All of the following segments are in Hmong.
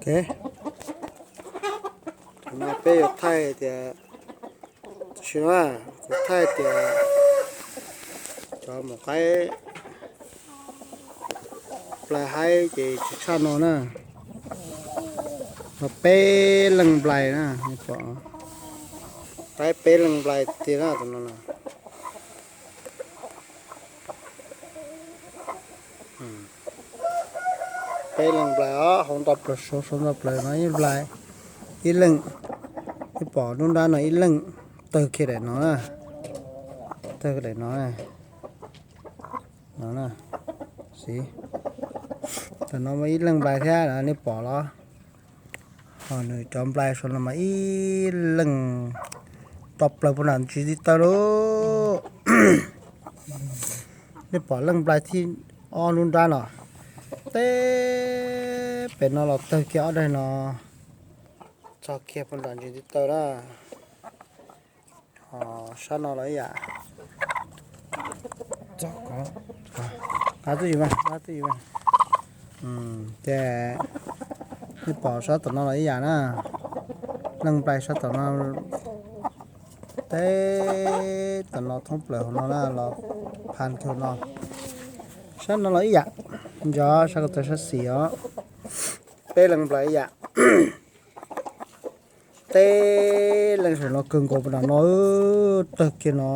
Ok, no peb yuav thaij tias, tam sim no kuv thaij tias cov maum qaib nplai haib ces tsis tshaj no na. No peb leeg nplai na, pom qaib peb leeg nplai tiag na tus no na. Peb leeg nplai os, hauv nto plaws, sau sau nto plaws no ib nplai, ib leej, ib pom lub nrab no ib leej, tawg kiag daim no na, tawg daim no, no, tam no mas ib leej nplai thiab, nej pom los? Ho nws cov nplai sau no mas ib leej rau plaws puag nram ntsis tib taw lauj. Nej pom leej nplai thib ob lub nrab no, teb pem no los tawg kiag ob daim no, txog kiag puag nram ntsis tib taw na. Ho sab no los ib yam. Nqa twj ywm, nqa twj ywm. Ces nej pom sab tom no los ib yam na, leej nplai sab tom no, teb tom no thoob plaws hauv no na, los phan kiag no. Sab no los ib yam, nco sab ko taw sab xis os, peb leej nplai ib yam. Teb leej saum no kawg nkaus puag nram no, tawg kiag no,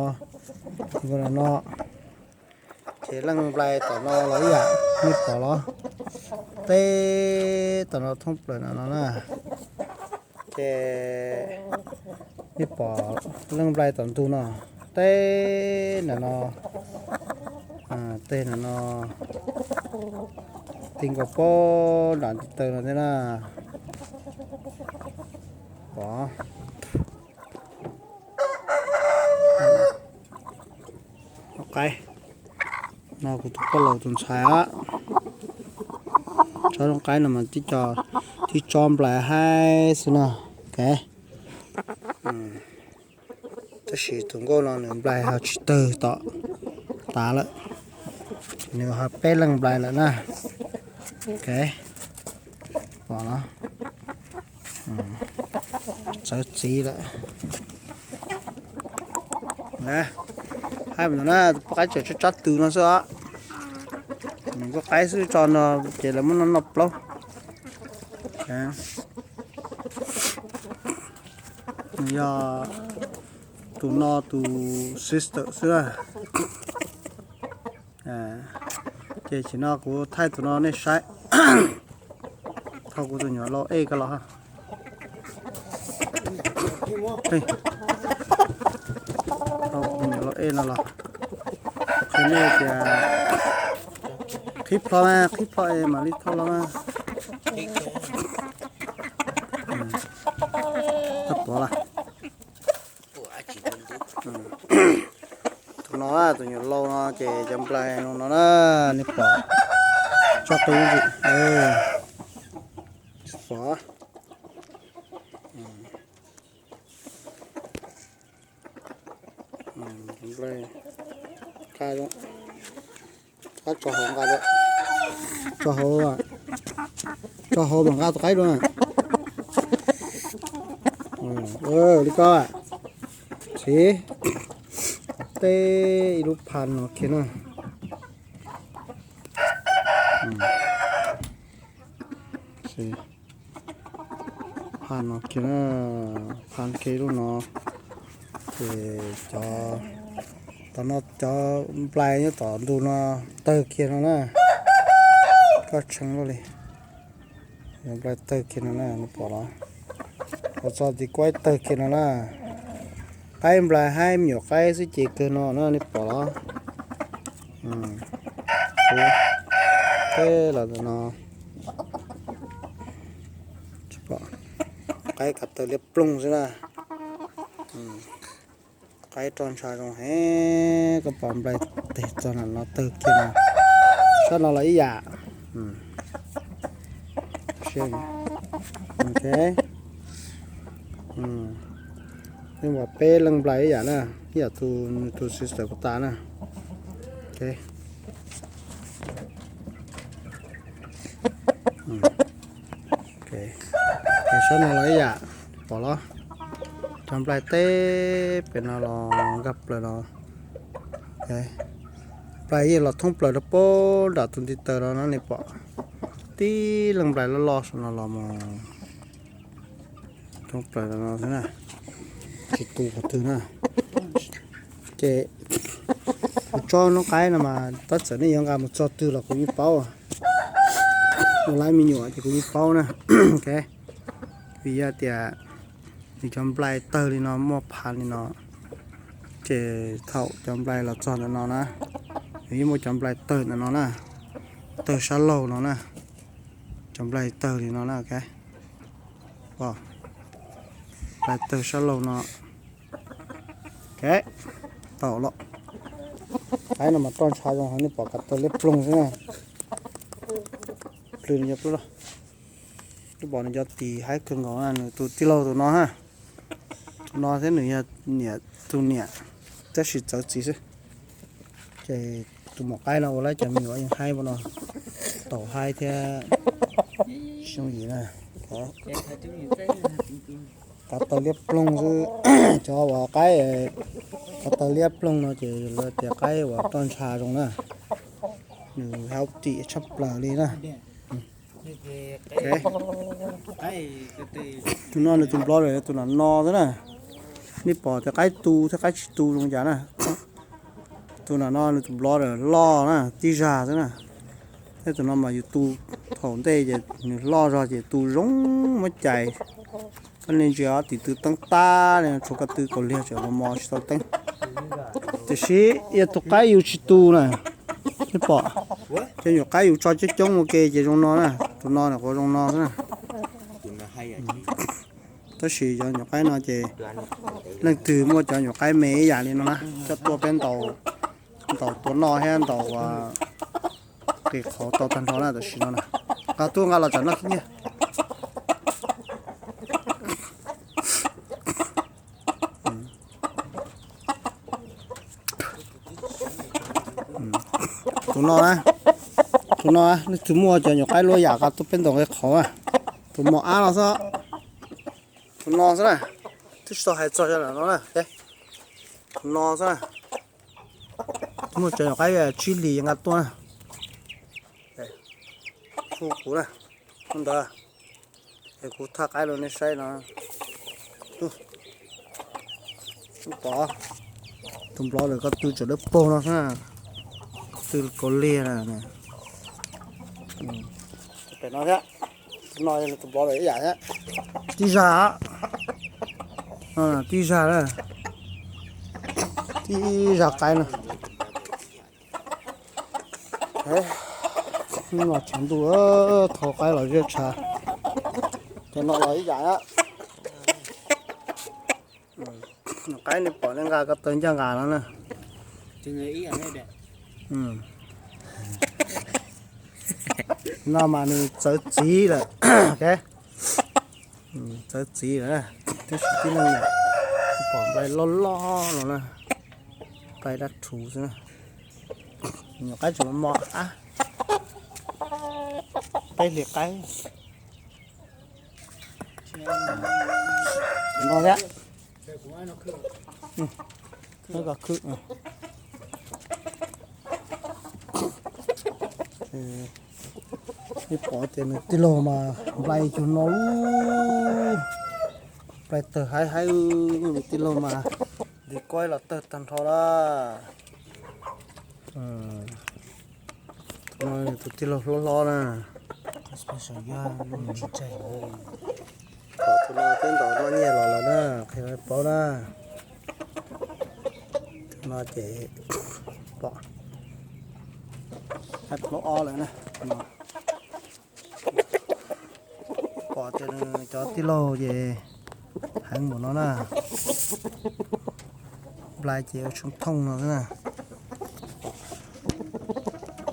nkaus nram no. Ces leej nplai tom no los ib yam, nej pom los? Teb tom no thoob plaws nram no na. Ces nej pom leej nplai tom ntug no, teb nram no, teb nram no, ti nkaus puag nram ntsis taw no thiab na. Pom qaib no, kuv tus poj laus tus ntxhais os, tsob zoo qaib no mas tib co nplai haib xwb no. Ok, tab sis tus nkauj no nws nplai ho tsis tawg tom tav lawm, nws ho peb leeg nplai lawm na. Ok, pom los? Txawv txiv lawm. Haib mus no na, poj qaib tseem tsob tsob tws no xwb os. Nws nkauj qaib xwb tso no, ces lawv muab noj noj plaub. Nws yog tus no tus sister xwb na. Ces tam sim no kuv thaij tus no nej saib. Thauj kuv tus nyuam lau ej ko los. Thauj kuv tus nyuam lau ej no los. Qhia nej tias qhib plho mas, qhib plho es mam li thauj los mas. Thauj tuav lawm. Tus no, tus nyuam lau no ces cov nplai no na, nej pom tsob qub ntsim, pom. Nplai, nqa zoo, tso hauv nqa, tso hauv, tso hauv mas nqa tus qaib dua. Li ko, siv, teb ib lub phan no kiag na. Phan no kiag na, phan kiag lub no, ces cov, tom no cov nplai nyob tom ntug no tawg kiag no na. Koj tshee luaj li. Nplai tawg kiag no na, nej pom los? Ua txog tim kuaib tawg kiag no na. Qaib nplai haib me nyuam qaib xwb ces kawg no na, nej pom los? Teb los ntawm no, qaib kav taw liab ploog xwb na. Qaib roj ntsha zoo heev, koj pom nplai teg txog nram no tawg kiag no. Sab no los ib yam. Ok, nej pom peb leeg nplai ib yam na, ib yam tus, tus sister puag ta na. Ok. Pem sab no los ib yam, pom los, cov nplai teb pem no los nkag plaws los, nplai yeej los thoob plaws rau pem nram tus ntiv taws no no nej pom, tib leej nplai loj loj saum no los mus thoob plaws no xwb na, tsis tu qhov twg na. Ces kuv tsob noob qaib no mas tab txawm nej yuav nqa mus txog twg los kuv yeej paub, ua lawv me nyuam ces kuv yeej paub na. Vim yog tias nws cov nplai tawg li no muaj phav li no, ces thaum cov nplai los txog ntawm no na, nws yeej muaj cov nplai tawg ntawm no na, tawg sab laug no na, cov nplai tawg li no na. Nplai tawg sab laug no. Tau los, qaib no mas roj ntsha zoo, nej pom kav taw liab ploog xwb na. Plhws, nej pom nws cov tis haib kawg nkaus na, nws tus tij laug tus no ha, tus no thiab nws yog niam, tus niam, tab sis txawv txiv xwb. Ces tus maum qaib no ua lawv cov me nyuam yeej haib npaum no, taum haib thiab. Xyoo yim na, kav taw liab ploog xwb. Cov uas qaib kav taw liab ploog no ces lawv tias qaib uas roj ntsha zoo na, nws healthy tshaj plaws li na. Tus no nws tus nplov lawm tus nram no xwb na. Nej pom tias qaib tu thiab qaib tsis tu zoo cas na. Tus nram no nws tus nplov lawm loj na, tib zag xwb na. Thiab tus no mas yus tu thaum ntej ces nws loj zog ces tu zoo muab cais. Koj niaj ntsia tim tw teeb tab li tshuav ko tw kaus liag tseem mos mos tsis tau teeb. Tiam sis yog tus qaib yus tsis tu na, nej pom, cov nyuam qaib yus tso coob coob ua ke ces zoo no na, tus no nws qhuav zoo no xwb na. Tab sis cov nyuam qaib no ces leej twg muaj cov nyuam qaib me ib yam li no na, coj tuaj peb ntaus, ntaus tua noj thiab ntaus qis qhauv tau tag nrho na tam sim no na. Nqa tuaj nqa los tsam noj khib nyiab. Tus no na, tus no na, leej twg muaj cov nyuam qaib luaj yam nqa tuaj peb ntaus qis qhauv na. Tus mos ab no xwb, tus no xwb na, twb tsis tau hais txog cov no na. Tus no xwb na, muaj cov nyuam qaib tsib hlis nqa tuaj na. Kuv na, ntawd, es kuv thaj qaib rau nej saib no. Pom tus nplov lawm ko tw tseem dawb paug no xwb, tw kaus liag na. Pem no thiab, tus no yog tus nplov lawm ib yam thiab. Tib zag, tib zag na, tib zag qaib na. No tshav ntuj, thau qaib los ziab tshav. Cov no los ib yam na. Nyuam qaib nej pom nej nqa ko taw ncaj nqa no na. No mas nws txawv txiv lawm. Txawv txiv lawm, tab sis tib neeg pom nplai loj loj no na, nplai dab rhuv xwb na. Nyuam qaib tseem mos mos ab, peb hlis qaib no thiab. Nej pom tias nws tij laug mas nplai cuag no, nplai tawg haib haib, nws tij laug mas ntiv kuaib los tawg tag nrho lawm. Tus no tus tij laug hlob hlob na. Pom tus no twb ntaus noj nyiaj los lawm na, qhia paub na. Tus no ces pom, plaub ob lawm na. Pom tias nws cov tij laug ces heev npaum no na. Nplai ces ua tshoob thooj no xwb na.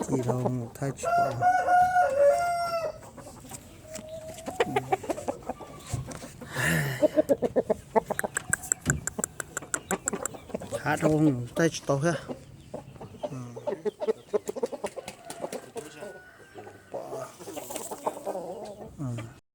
Tij laug mus thaij tsis pom. Hav dhau thaij tsis tau thiab.